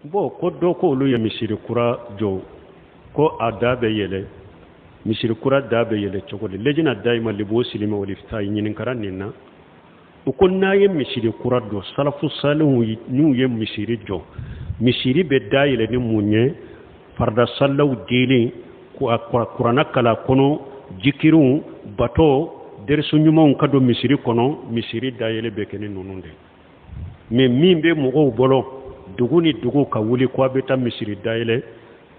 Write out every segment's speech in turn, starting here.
Bon, ko dɔ ko olu ye misiri kura jɔ, ko a da bɛ yɛlɛ. Misiri kura da bɛ yɛlɛ cogo di? Lejina dayima libuhusi ilimi wal iftayi ɲininkara nin na. U ko n'a ye misiri kura jɔ, salafu salihu n'u ye misiri jɔ, misiri bɛ da yɛlɛ ni mun ye? Farida salaw deli, kuranna kalan kɔnɔ, jikiriw, bato, derisu ɲumanw ka don misiri kɔnɔ. Misiri da yɛlɛ bɛ kɛ ni ninnu de. Mais min bɛ mɔgɔw bolo, dugu ni dugu ka wuli ko a bɛ taa misiri dayɛlɛ,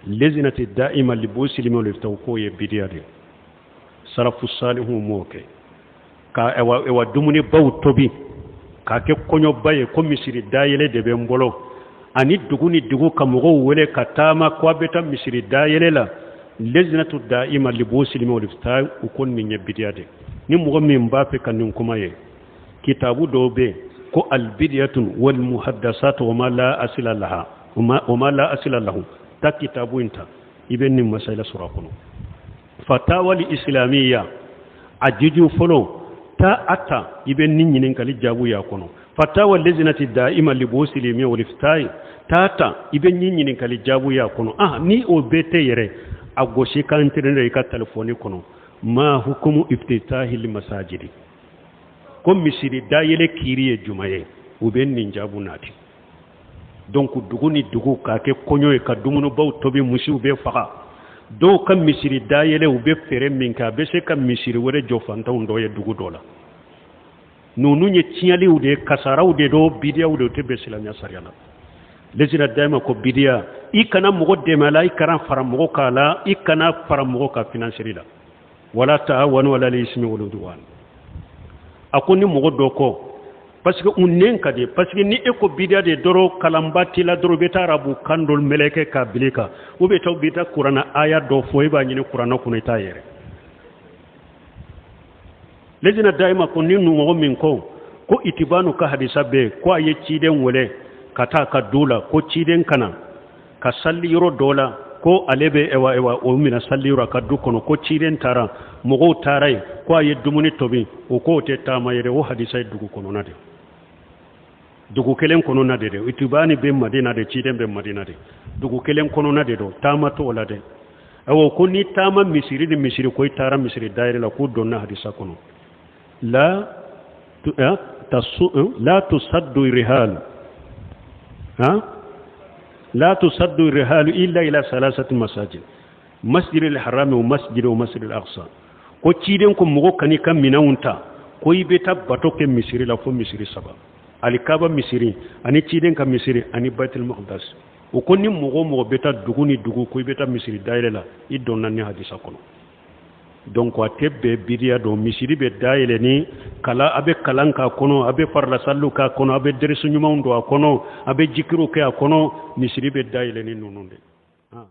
lejinati da'ima libuhusi ilimi wal iftayi, k'o ye bidiya de. Salafu salihu m'o kɛ ka ewa dumunibaw tobi k'a kɛ kɔɲɔba ye ko misiri dayɛlɛ de bɛ n bolo, ani dugu ni dugu ka mɔgɔw wele ka taama ko a bɛ taa misiri dayɛlɛ la. Lejinatu da'ima libuhusi ilimi wal iftayi, u ko nin ye bidiya de. Ni mɔgɔ min b'a fɛ ka nin kuma ye, kitabu dɔw bɛ yen ko albidiyatu wal muhaddasatu wa ma la asila laha wa ma la asila lahu, ta kitabu in ta, i bɛ nin masala sɔrɔ a kɔnɔ. Fatawali islamiya, a juzu fɔlɔ, ta a ta, i bɛ nin ɲininkali jaabu y'a kɔnɔ. Fatawa lejinati da'ima libuhusi ilimi wal iftayi, ta ta, i bɛ nin ɲininkali jaabu y'a kɔnɔ. Ah, ni o bɛɛ tɛ yɛrɛ, a gosi ka internet i ka telefɔni kɔnɔ, ma hukumu iftitahil masajidi, ko misiri dayɛlɛ kiiri ye juma ye, u bɛ nin jaabu nati. Donc dugu ni dugu k'a kɛ kɔɲɔ ye ka dumunibaw tobi, misiw bɛ faga, dɔw ka misiri dayɛlɛ, u bɛ fɛɛrɛ min kɛ, a bɛ se ka misiri wɛrɛ jɔ fantanw dɔ ye dugu dɔ la. Ninnu ye tiɲɛliw de ye, kasaraw de don, bidiyaw de, o tɛ bɛn silamɛya sariya la. Lejina dayima ko bidiya, i kana mɔgɔ dɛmɛ a la, i kana fara mɔgɔ kan a la, i kana fara mɔgɔ kan finansiri la. Wala taawanu alal ismi wal udwan. A ko ni mɔgɔ dɔ ko, parce que u nɛn ka di, parce que ni e ko bidiya de dɔrɔn, kalanba t'i la dɔrɔn, i bɛ taa arabu kan dɔ mɛlɛkɛ k'a bila i kan, ou bien i bɛ taa kuranna aya dɔ fɔ, i b'a ɲini kuranna kɔnɔ, i t'a yɛrɛ. Lejina dayima ko ni mɔgɔ min ko ko itibanu ka hadisa bɛ yen, ko a ye ciden wele ka taa ka du la, ko ciden kana ka sali yɔrɔ dɔ la, ko ale bɛ ewa ewa o minɛ sali yɔrɔ ka du kɔnɔ, ko ciden taara, mɔgɔw taara yen, ko a ye dumuni tobi, o k'o tɛ taama yɛrɛ. O hadisa ye dugu kɔnɔna de, dugu kelen kɔnɔna de dɛ. Itibani bɛ Madina de, ciden bɛ Madina de, dugu kelen kɔnɔna de don, taama t'o la dɛ. Awa, ko ni taama misiri ni misiri, ko i taara misiri dayɛlɛ la, k'o donna hadisa kɔnɔ. La la tusaddu rihal ha la tusaddu rihal illa ila salasati masajid, masjid al-haram wa masjid wa masjid al-aqsa. Ko ciden ko mɔgɔ kan'i ka minɛnw ta ko i bɛ taa bato kɛ misiri la fo misiri saba, alikaba misiri, ani ciden ka misiri, ani baitul maqdas. O ko ni mɔgɔ o mɔgɔ bɛ taa dugu ni dugu ko i bɛ taa misiri dayɛlɛ la, i donna ni hadisa kɔnɔ. Donc a tɛ bɛn, bidiya don. Misiri bɛ dayɛlɛ ni kalan, a bɛ kalan k'a kɔnɔ, a bɛ farilasaliw k'a kɔnɔ, a bɛ derisu ɲumanw don a kɔnɔ, a bɛ jikiriw kɛ a kɔnɔ. Misiri bɛ dayɛlɛ ni ninnu de.